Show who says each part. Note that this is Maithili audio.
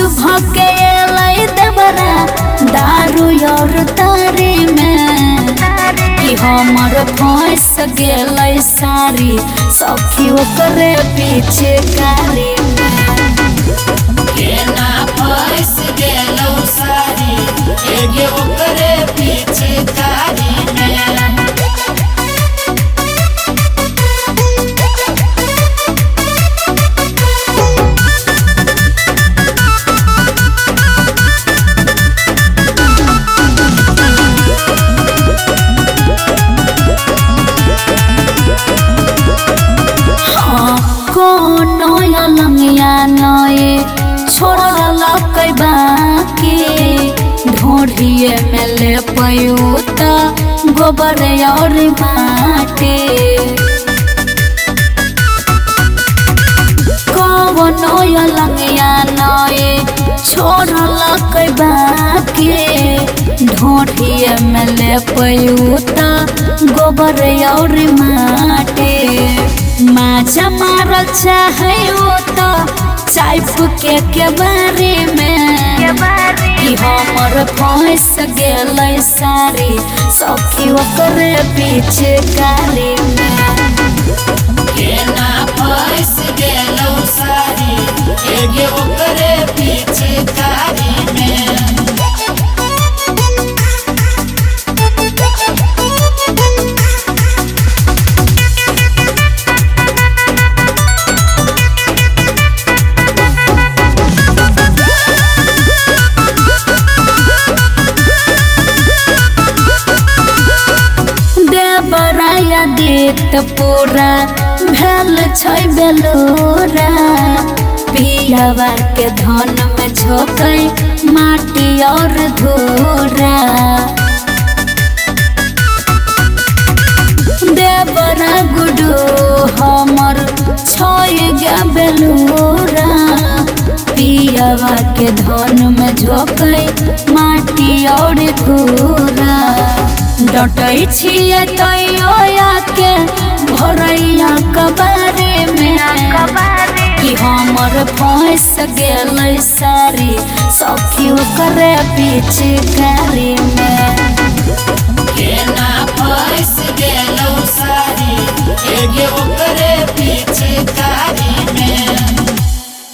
Speaker 1: मस्त भके एलै देवरा दारू और तारी में कि हमर फंस गेलै सारी सखी ओकरे पीछे कारी में।
Speaker 2: केना फंस गेलौ सारी एगे ओकरे पिचकारी में।
Speaker 1: हाँ, कोनो अलंगिया नए छोड़लकै बाकी ढोढ़िए में ले पयूता गोबर और माटी। कोनो अलंगिया नए छोड़लकै बाकी ढोढ़िए में ले पयूता गोबर और माटी। माछा मारल चाहे त चाय फूके के बारे में कि हमर फंस गेलै सारी सखी ओकरे पीछे कारी में।
Speaker 2: केना फंस गेलौ सारी एगे ओकरे पिचकारी में।
Speaker 1: देवराया देत पूरा भेल छै बेलोरा पियावा के धन में झोंकै माटी और धूरा। देवरा गुडू हमर छै गे बेलूरा पियावा के धन में झोंकै माटी और धूरा। डटै छियै तैयो आके भरैया कबारे में कि हमर फंस गेलै सारी सखी ओकरे पीछे कारी में।
Speaker 2: केना फंस गेलौ सारी एगे ओकरे पिचकारी।